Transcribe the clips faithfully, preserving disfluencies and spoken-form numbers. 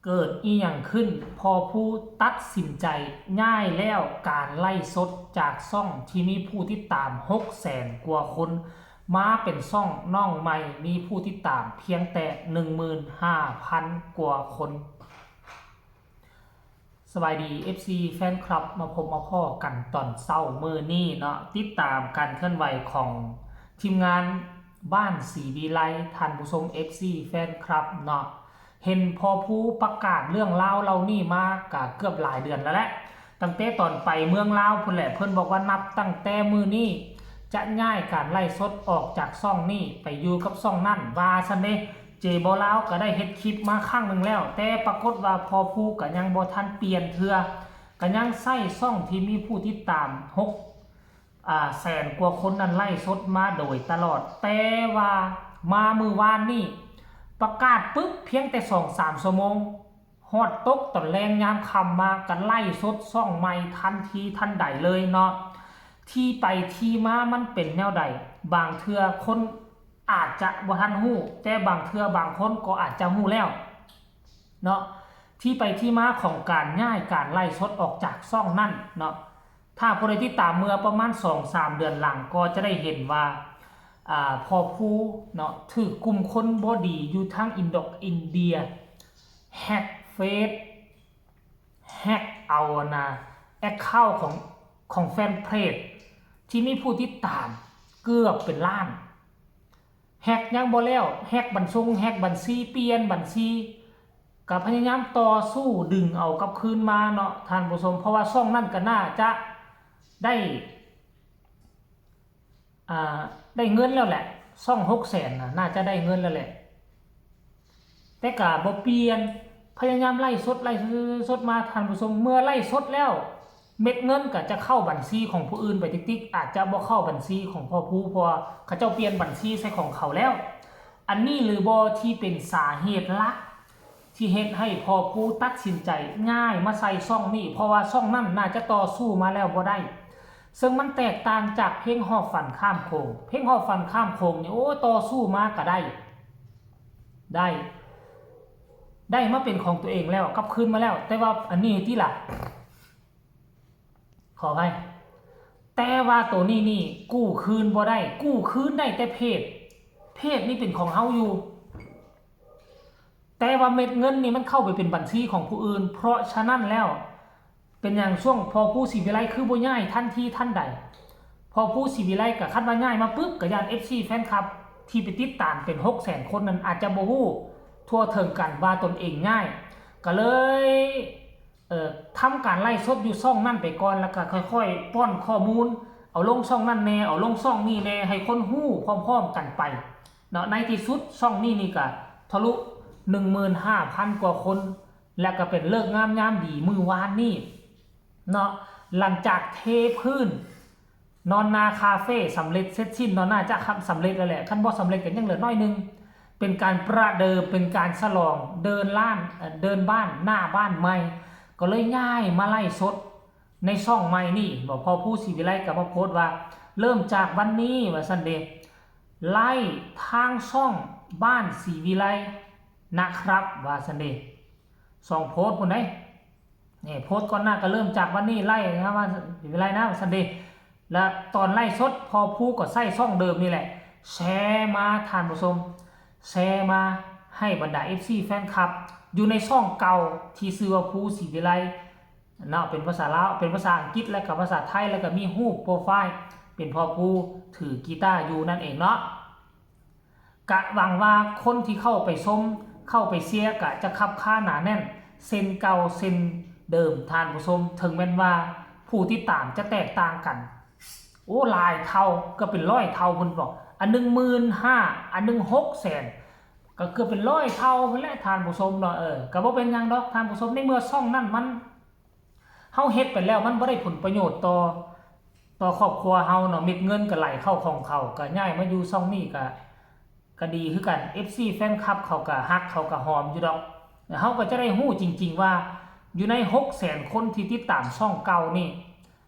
เกิดอีหยังขึ้น พอผู้ตัดสินใจย้ายแล้วการไลฟ์สดจากช่องที่มีผู้ติดตามหกแสนกว่าคน มาเป็นช่องน้องใหม่มีผู้ติดตามเพียงแต่หนึ่งหมื่นห้าพันกว่าคน สบายดี เอฟซี แฟนคลับ มาพบมาพ้อกันตอนเช้ามื้อนี้เนาะ ติดตามการเคลื่อนไหวของทีมงานบ้านศรีวิไล ท่านผู้ชม เอฟซี แฟนคลับเนาะ เห็นพอผู้ประกาศเรื่องราวเหล่านี้มากะเกือบหลายเดือนแล้วแหละ ตั้งแต่ตอนไปเมืองลาวพุ้นแหละ เพิ่นบอกว่านับตั้งแต่มื้อนี้จะย้ายการไลฟ์สดออกจากช่องนี้ไปอยู่กับช่องนั่นว่าซั่นเด้ เจบอลาวก็ได้เฮ็ดคลิปมาครั้งหนึ่งแล้ว แต่ปรากฏว่าพอผู้ก็ยังบ่ทันเปลี่ยนเทื่อ ก็ยังใช้ช่องที่มีผู้ติดตามหก อ่า แสนกว่าคนนั้นไลฟ์สดมาโดยตลอด แต่ว่ามามื้อวานนี้ประกาศปึ๊บ เพียงแต่สองสามชั่วโมง ฮอดตกตอนแลงยามค่ำมาก็ไลฟ์สดช่องใหม่ทันทีทันใดเลยเนาะ ที่ไปที่มามันเป็นแนวใด บางเทื่อคนอาจจะบ่ทันฮู้ แต่บางเทื่อบางคนก็อาจจะฮู้แล้วเนาะ ที่ไปที่มาของการย้ายการไลฟ์สดออกจากช่องนั่นเนาะ ถ้าผู้ใดติดตามเมื่อประมาณสองสามเดือนหลังก็จะได้เห็นว่า อ่า พอผู้เนาะ ถืกกลุ่มคนบ่ดีอยู่ทางอินดอกอินเดีย แฮ็กเฟซ แฮ็กเอานะ แอคเคาท์ของ ของแฟนเพจที่มีผู้ติดตามเกือบเป็นล้าน แฮ็กยังบ่แล้ว แฮ็กบัญชง แฮ็กบัญชี เปลี่ยนบัญชี ก็พยายามต่อสู้ดึงเอากลับคืนมาเนาะ ท่านผู้ชม เพราะว่าช่องนั่นก็น่าจะได้ อ่า ได้เงินแล้วแหละ ช่องหกแสนน่ะ น่าจะได้เงินแล้วแหละ แต่ก็บ่เปลี่ยน พยายามไลฟ์สด ไลฟ์สดมา ท่านผู้ชม เมื่อไลฟ์สดแล้ว เม็ดเงินก็จะเข้าบัญชีของผู้อื่นไปติ๊กๆ อาจจะบ่เข้าบัญชีของพอผู้ เพราะว่าเขาเจ้าเปลี่ยนบัญชีใส่ของเขาแล้ว อันนี้หรือบ่ที่เป็นสาเหตุหลัก ที่เฮ็ดให้พอผู้ตัดสินใจย้ายมาใส่ช่องนี้ เพราะว่าช่องนั้นน่าจะต่อสู้มาแล้วบ่ได้ ซึ่งมันแตกต่างจากเพลงฮอบฝันข้ามโขง เพลงฮอบฝันข้ามโขงนี่ โอ้ ต่อสู้มาก็ได้ ได้ ได้มาเป็นของตัวเองแล้ว กลับคืนมาแล้ว แต่ว่าอันนี้ติล่ะ ขออภัย แต่ว่าตัวนี้นี่กู้คืนบ่ได้ กู้คืนได้แต่เพจ เพจนี่เป็นของเฮาอยู่ แต่ว่าเม็ดเงินนี่มันเข้าไปเป็นบัญชีของผู้อื่น เพราะฉะนั้นแล้ว เป็นหยังช่วงพอผู้ศรีวิไลคือบ่ย้ายทันทีทันใด พอผู้ศรีวิไลก็คันว่าย้ายมาปึ๊บ ก็ย้าน เอฟซี แฟนคลับ ที่ไปติดตามเป็นหกแสนคนนั้นอาจจะบ่ฮู้ทั่วถึงกันว่าตนเองย้าย ก็เลย เอ่อ ทำการไลฟ์สดอยู่ช่องนั่นไปก่อน แล้วก็ค่อยๆ ป้อนข้อมูล เอาลงช่องนั่นแน่ เอาลงช่องนี้แน่ ให้คนฮู้พร้อมๆ กันไปเนาะ ในที่สุดช่องนี้นี่ก็ทะลุหนึ่งหมื่นห้าพันกว่าคน และก็เป็นฤกษ์งามยามดีมื้อวานนี้เนาะ หลังจากเทพื้นนอนนาคาเฟสำเร็จเสร็จสิ้นเนาะ น่าจะสำเร็จแล้วแหละ คันบ่สำเร็จก็ยังเหลือน้อยหนึ่ง เป็นการประเดิม เป็นการฉลองเดินล้าน เอ่อ เดินบ้าน หน้าบ้านใหม่ ก็เลยย้ายมาไลฟ์สดในช่องใหม่นี่ บอกพอผู้ศรีวิไลก็มาโพสต์ว่า เริ่มจากวันนี้ว่าซั่นเด้ ไลฟ์ทางช่องบ้านศรีวิไลนะครับ ว่าซั่นเด้ สองโพสต์พุ้นเด้ นี่โพสต์ก่อนหน้าก็เริ่มจากวันนี้ไลฟ์นะว่าศรีวิไลนะว่าซั่นเด้ และตอนไลฟ์สดพอผู้ก็ใช้ช่องเดิมนี่แหละ แชร์มาท่านผู้ชม แชร์มาให้บรรดา เอฟซี แฟนคลับ อยู่ในช่องเก่าที่ชื่อว่าผู้ศรีวิไลเนาะ เป็นภาษาลาว เป็นภาษาอังกฤษ และก็ภาษาไทย แล้วก็มีรูปโปรไฟล์ เป็นพอผู้ถือกีตาร์อยู่นั่นเองเนาะ กะหวังว่าคนที่เข้าไปชม เข้าไปเชียร์กะจะคับค้าหนาแน่น เช่นเก่าเช่นเดิมท่านผู้ชม ถึงแม้นว่าผู้ติดตามจะแตกต่างกัน โอ้ หลายเท่า ก็เป็นร้อยเท่าพุ้นบอก อันหนึ่งหมื่นห้า อันหนึ่งหกแสน ก็เกือบเป็นร้อยเท่าพุ้นแหละท่านผู้ชมเนาะ เออ ก็บ่เป็นหยังดอกท่านผู้ชม ในเมื่อช่องนั้นมัน เฮาเฮ็ดไปแล้วมันบ่ได้ผลประโยชน์ต่อ ต่อครอบครัวเฮาเนาะ เม็ดเงินก็ไหลเข้าของเขา ก็ย้ายมาอยู่ช่องนี้ก็ ก็ดีคือกัน เอฟซี แฟนคลับเขาก็ฮักเขาก็หอมอยู่ดอก แล้วเฮาก็จะได้ฮู้จริงๆว่า อยู่ในหกแสนคนที่ติดตามช่องเก่านี่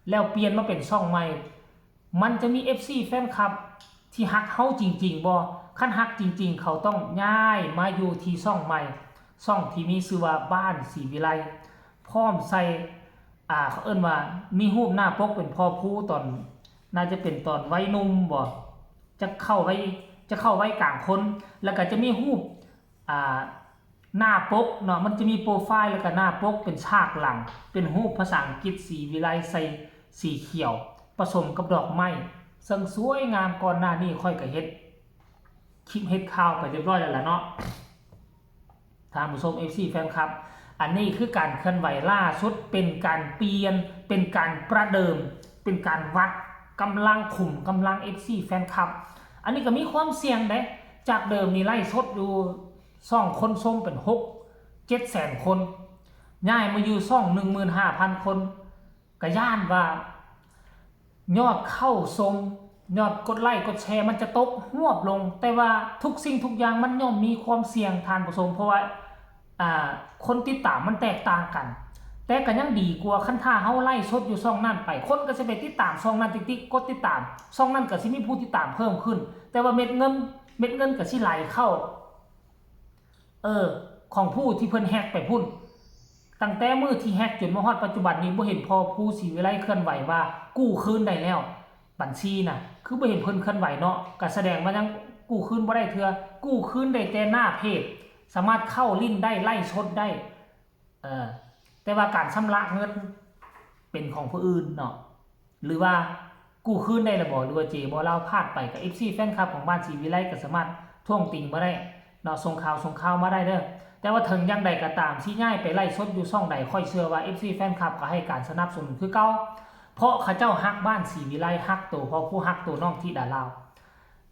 แล้วเปลี่ยนมาเป็นช่องใหม่ มันจะมี เอฟซี แฟนคลับที่ฮักเฮาจริงๆบ่ คันฮักจริงๆ เขาต้องย้ายมาอยู่ที่ช่องใหม่ ช่องที่มีชื่อว่าบ้านศรีวิไล พร้อมใส่ อ่า เขาเอิ้นว่ามีรูปหน้าปกเป็นพ่อภูตอน น่าจะเป็นตอนวัยหนุ่มบ่ จะเข้าวัย จะเข้าวัยกลางคน แล้วก็จะมีรูป อ่า หน้าปกเนาะ มันจะมีโปรไฟล์แล้วก็หน้าปกเป็นฉากหลัง เป็นรูปภาษาอังกฤษศรีวิไลใส่สีเขียว ผสมกับดอกไม้ ซึ่งสวยงาม ก่อนหน้านี้ข้อยก็เฮ็ดคลิปเฮ็ดข่าวไปเรียบร้อยแล้วล่ะเนาะ ท่านผู้ชม เอฟซี แฟนคลับ อันนี้คือการเคลื่อนไหวล่าสุด เป็นการเปลี่ยน เป็นการประเดิม เป็นการวัดกำลังขุมกำลัง เอฟซี แฟนคลับ อันนี้ก็มีความเสี่ยงเด้ จากเดิมนี่ไลฟ์สดอยู่ ช่องคนชมเป็นหกเจ็ดแสนคน ย้ายมาอยู่ช่องหนึ่งหมื่นห้าพันคน ก็ย้านว่า ยอดเข้าชม ยอดกดไลค์กดแชร์มันจะตกฮวบลง แต่ว่าทุกสิ่งทุกอย่างมันย่อมมีความเสี่ยง ท่านผู้ชม เพราะว่า อ่า คนติดตามมันแตกต่างกัน แต่ก็ยังดีกว่าคันถ้าเฮาไลฟ์สดอยู่ช่องนั้นไป คนก็สิไปติดตามช่องนั้น ติ๊กๆ กดติดตาม ช่องนั้นก็สิมีผู้ติดตามเพิ่มขึ้น แต่ว่าเม็ดเงิน เม็ดเงินก็สิไหลเข้า เออ ของผู้ที่เพิ่นแฮ็กไปพุ้น ตั้งแต่มื้อที่แฮ็กจนมาฮอดปัจจุบันนี้ บ่เห็นพ่อภูศรีวิไลเคลื่อนไหวว่ากู้คืนได้แล้ว บัญชีน่ะ คือบ่เห็นเพิ่นเคลื่อนไหวเนาะ ก็แสดงว่ายังกู้คืนบ่ได้เทื่อ กู้คืนได้แต่หน้าเพจ สามารถเข้าเล่นได้ ไลฟ์สดได้ เออ แต่ว่าการชำระเงินเป็นของผู้อื่นเนาะ หรือว่ากู้คืนได้ละบ่ หรือว่าเจบ่ ลาวพลาดไป ก็ เอฟซี แฟนคลับของบ้านศรีวิไลก็สามารถท้วงติงมาได้เนาะ ส่งข่าว ส่งข่าวมาได้เด้อ แต่ว่าถึงอย่างใดก็ตาม สิย้ายไปไลฟ์สดอยู่ช่องใด ข้อยเชื่อว่า เอฟซี แฟนคลับก็ให้การสนับสนุนคือเก่า เพราะเขาเจ้าฮักบ้านศรีวิไล ฮักโตพ่อภู ฮักโตน้องธิดาลาว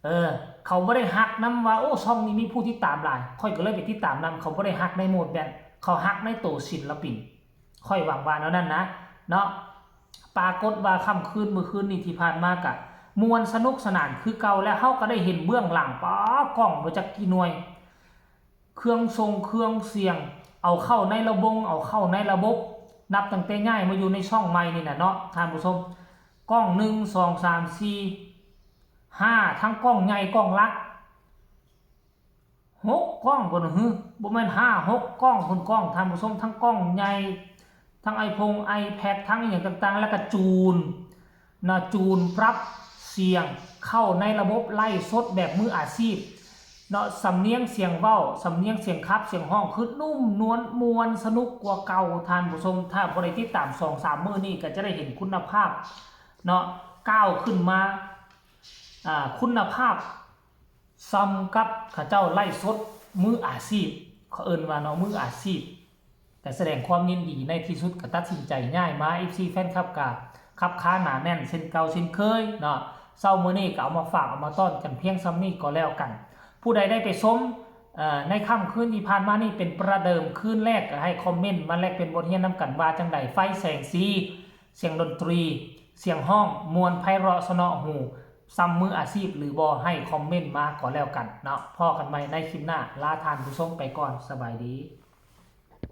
เออ เขาบ่ได้ฮักนำว่า โอ้ ช่องนี้มีผู้ติดตามหลาย ข้อยก็เลยไปติดตามนำ เขาบ่ได้ฮักในโหมดแบบ เขาฮักในโตศิลปิน ข้อยหวังว่าแนวนั้นนะ เนาะ ปรากฏว่าค่ำคืนมื้อคืนนี้ที่ผ่านมากะม่วนสนุกสนานคือเก่า และเฮาก็ได้เห็นเบื้องหลัง ป๊า กล้องบ่จักกี่หน่วย เครื่องส่งเครื่องเสียง เอาเข้าในระบง เอาเข้าในระบบ นับตั้งแต่ย้ายมาอยู่ในช่องใหม่นี่น่ะเนาะ ท่านผู้ชม กล้อง หนึ่ง สอง สาม สี่ ห้า ทั้งกล้องใหญ่กล้องหลัก หกกล้องพุ้นหือ บ่แม่นห้า หกกล้องพุ้น กล้อง ท่านผู้ชม ทั้งกล้องใหญ่ ทั้งไอพง ไอแพด ทั้งอหย่างต่างๆ แล้วก็จูน เนาะ จูนปรับเสียงเข้าในระบบไลฟ์สดแบบมืออาชีพ เนาะ สำเนียงเสียงเว้า สำเนียงเสียงขับ เสียงฮ้อง คือนุ่มนวล ม่วนสนุกกว่าเก่า ท่านผู้ชม ถ้าบ่ได้ติดตามสองสามมื้อนี้ ก็จะได้เห็นคุณภาพ เนาะ ก้าวขึ้นมา อ่า คุณภาพ ส่ำกับเขาเจ้าไลฟ์สดมืออาชีพ เขาเอิ้นว่าเนาะ มืออาชีพ แต่แสดงความยินดี ในที่สุดก็ตัดสินใจย้ายมา เอฟซี แฟนคลับก็คับค้าหนาแน่นเช่นเก่าเช่นเคยเนาะ เช้ามื้อนี้ก็เอามาฝากเอามาต้อนกันเพียงส่ำนี้ก็แล้วกัน ผู้ใดได้ไปชม เอ่อ ในค่ำคืนที่ผ่านมานี่เป็นประเดิมคืนแรก ก็ให้คอมเมนต์มาแลกเปลี่ยนบทเรียนนำกันว่าจั่งใด ไฟแสงสี เสียงดนตรี เสียงฮ้อง ม่วนไพเราะเสนาะหู ส่ำมืออาชีพหรือบ่ ให้คอมเมนต์มาก็แล้วกันเนาะ พ้อกันใหม่ในคลิปหน้า ลาท่านผู้ชมไปก่อน สบายดี